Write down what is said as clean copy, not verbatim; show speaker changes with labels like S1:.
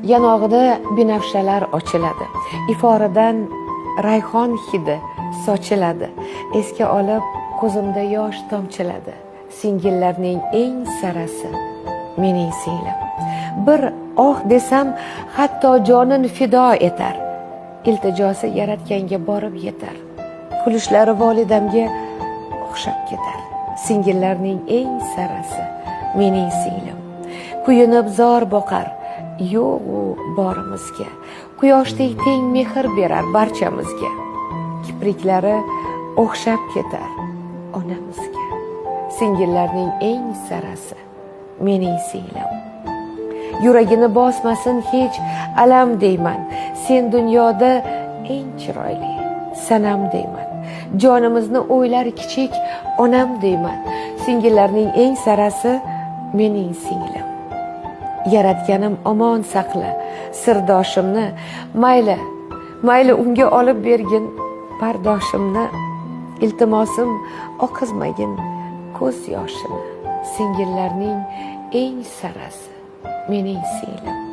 S1: Yanog'ida binafshalar ochiladi. Iforidan rayhon hidi sochiladi. Esga olib ko'zimda yosh tomchiladi. Singillarning eng sarasi mening singlim. Bir oh desam, hatto jonin fido etar. Iltijosi yaratganga borib yetar. Kulishlari volidamga o'xshab ketar. Singillarning eng sarasi mening singlim. Kuyunib zor boqar yo'g'u borimizga. Quyoshdek teng mehr berar barchamizga. Kipriklari o'xshab ketar onamizga. Singillarning eng sarasi mening singlim. Yuragini bosmasin hech alam deyman. Sen dunyoda eng chiroyli sanam deyman. Jonimizni o'ylar kichik onam deyman. Singillarning eng sarasi mening singlim. Yaratganim omon saqla sirdoshimni. Mayli, mayli unga olib bergin bardoshimni. Iltimosim, oqizmagin ko'z yoshini. Singillarning eng sarasi mening singlim.